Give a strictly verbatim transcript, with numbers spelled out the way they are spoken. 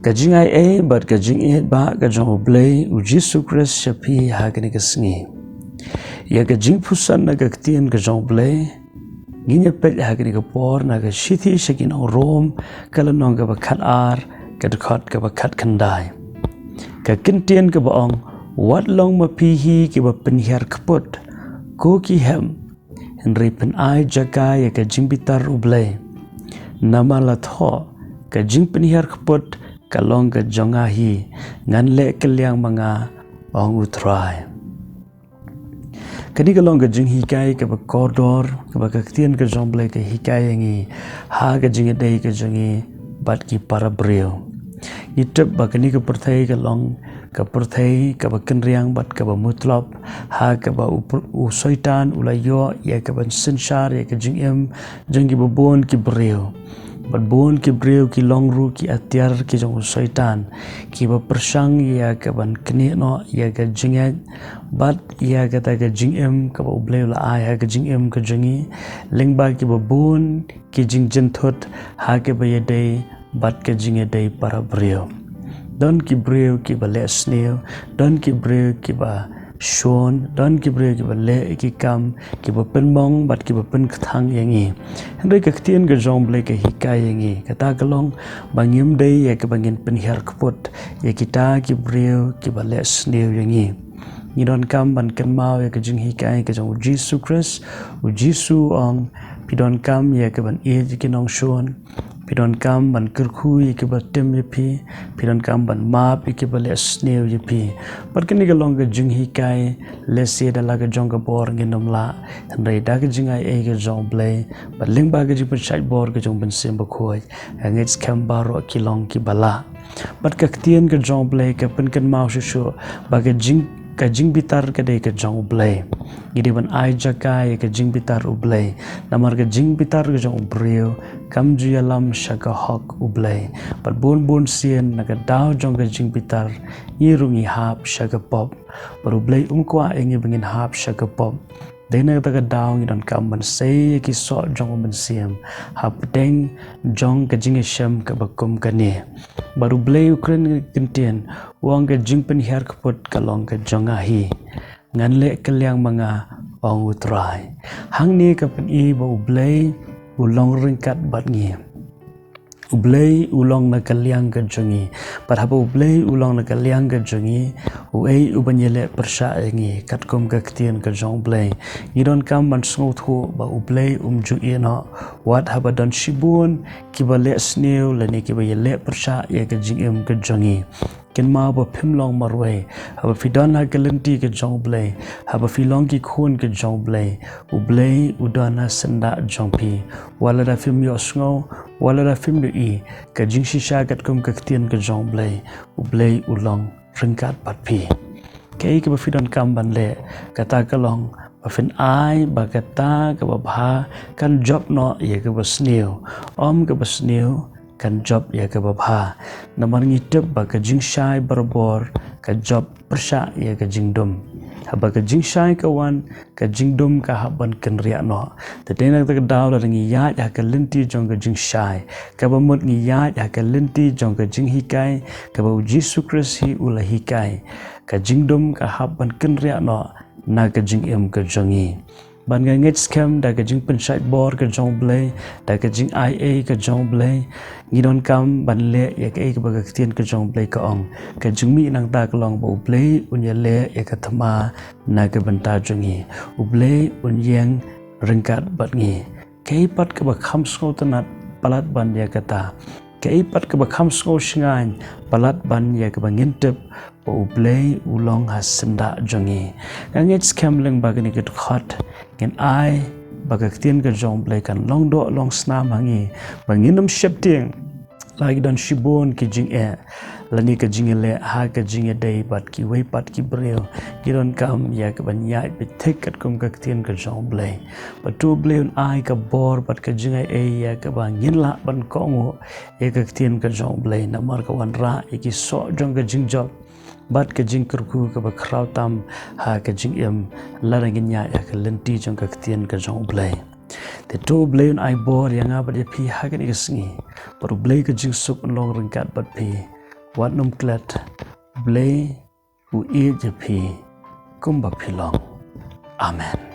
Ka jingaiei bad ka jingïeit ba ka jong U Blei U Jisu Khrist sha phi ha kane ka sngi. Ïa ka jingpuson na ka ktien ka jong U Blei ngin ïa peit ha kane ka por na ka shithi sha ki nong Rom, ka lynnong kaba khat ar, ka dkhot kaba khat khyndai. Ka ktien kaba ong, wat long ma phi hi kiba pynhiar kput, ko ki hem, hynrei pynai jaka ïa ka jingbitar U Blei. Namar la thoh, ka jingpynhiar kput ka long ka jong nga hi, ngan leh kylliang ma nga, ong U Trai. Kane ka long ka jinghikai kaba kordor, kaba ka ktien ka jong U Blei ka hikai ïa ngi ha ka jingïadei ka jong ngi bad ki para briew. Ngi tip ba kane ka pyrthei ka long ka pyrthei kaba kynriang bad kaba mutlop, ha kaba u, u Soitan u la ïoh ïa kaban synshar ïa ka jingim jong kiba bun ki briew. Bad bun ki briew ki long ruh ki atiar ki jong u Soitan, kiba pyrshang ïa kaban knieh noh ïa ka jingngeit bad ïa kata ka jingim kaba U Blei u la ai ha ka jingim ka jong ngi, lyngba kiba bun ki jingjynthut ha kaba ïadei bad ka jingïadei para briew. Don ki briew kiba leh sniew, don ki briew kiba shun, don ki briew kiba leh ki kam kiba pynmong bad kiba pynkthang ïa ngi. Hynrei ka ktien ka jong U Blei ka hikai ïa ngi, kata ka long ba ngim dei ïa kaba ngin pynhiar kput ïa kita ki briew kiba leh sniew ïa ngi. Ngi donkam ban kynmaw ïa ka jinghikai ka jong U Jisu Khrist. U Jisu u ong, phi donkam ïa kaban ïeit ïa ki nongshun, phi donkam ban kyrkhu ïa kiba tim ïa phi, phi donkam ban map ïa kiba leh sniew ïa phi. Bad kane ka long ka jinghikai, lehse da la ka jong ka bor ngin ym lah, hynrei da ka jingaiei ka jong U Blei bad lyngba ka jingpynshait bor ka jong U Mynsiem Bakhuid, nga ngeit skhem baroh ki long kiba lah. Bad ka ktien ka jong U Blei ka pynkynmaw shuh shuh ba ka jing, ka jingbitar ka dei ka jong U Blei. Ngi dei ban ai jaka ïa ka jingbitar U Blei. Namar ka jingbitar ka jong u briew kam ju ïalam sha ka hok U Blei. Bad bun bun sien na ka daw jong ka jingbitar ngi ruh ngi hap sha ka pop. Bad U Blei um kwah ïa ngi ba ngin hap sha ka pop. Dei na kata ka daw ngi donkam ban sei ïa ki soh jong U Mynsiem hapdeng jong ka jingïashem kaba kum kane. Bad U Blei u kren ktien, u ong ka jingpynhiar kput ka long ka jong nga hi, ngan leh kylliang ma nga, ong U Trai. Hangne ka pyni ba U Blei u long ryngkat bad ngi. U Blei u long na ka liang ka jong ngi. Bad haba U Blei u long na ka liang ka jong ngi, uei uban ïaleh pyrshah ïa ngi? Katkum ka ktien ka jong U Blei, ngi donkam ban sngewthuh ba U Blei um ju ïehnoh wat haba don shibun kiba leh sniew lane kiba ïaleh pyrshah ïa ka jingim ka jong ngi. Kynmaw ba phim long marwei haba phi don ha ka lynti ka jong U Blei, haba phi long ki khun ka jong U Blei. U Blei u don ha syndah jong phi. Wat lada phim ïohsngew, wat lada phim ïohi, ka jingshisha katkum ka ktien ka jong U Blei, U Blei u long ryngkat bad phi. Kaei kaba phi donkam ban leh, kata ka long ba phin ai ba kata kaba bha kan jop noh ïa kaba sniew, ym kaba sniew kan jop ïa kaba bha. Namar ngi tip ba ka jingshai barabor ka jop pyrshah ïa ka jingdum. Haba ka jingshai ka wan, ka jingdum ka hap ban kynriah noh. Te dei na kata ka daw lada ngi ïaid ha ka lynti jong ka jingshai, kaba mut ngi ïaid ha ka lynti jong ka jinghikai kaba U Jisu Khrist hi u la hikai, ka jingdum ka hap ban kynriah noh na ka jingim ka jong ngi. Bad nga ngeit skhem da ka jingpynshait bor ka jong U Blei, da ka jingaiei ka jong U Blei, ngi donkam ban leh ïa kaei kaba ka ktien ka jong U Blei ka ong. Ka jingmih nangta ka long ba U Blei un ïaleh ïa ka thma na ka bynta jong ngi. U Blei un ïeng ryngkat bad ngi. Kaei pat kaba kham sngewtynnat, palat ban ïa kata. Kaei pat kaba kham sngewshngaiñ, palat ban ïa kaba ngin tip ba U Blei u long ha syndah jong ngi. Nga ngeit skhem lyngba kane ka dkhot ngin ai ba ka ktien ka jong U Blei kan long doh long snam ha ngi, ba ngin ym sheptieng la ki don shibun ki jingeh lane ka jingïaleh ha ka jingïadei bad kiwei pat ki briew. Ngi donkam ïa kaban ïaid beit thik katkum ka ktien ka jong U Blei. Bad to U Blei un ai ka bor bad ka jingaiei ïa kaba ngin lah ban kohnguh ïa ka ktien ka jong U Blei, namar ka wanrah ïa ki soh jong ka jingjop bad ka jingkyrkhu kaba khraw tam ha ka jingim, lada ngin ïaid ha ka lynti jong ka ktien ka jong U Blei. Te to U Blei un ai bor ïa nga bad ïa phi ha kane ka sngi. Bad U Blei ka jingsuk un long ryngkat bad phi. wat nym klet. Blei u ïeit ïa phi kumba phi long. Amen.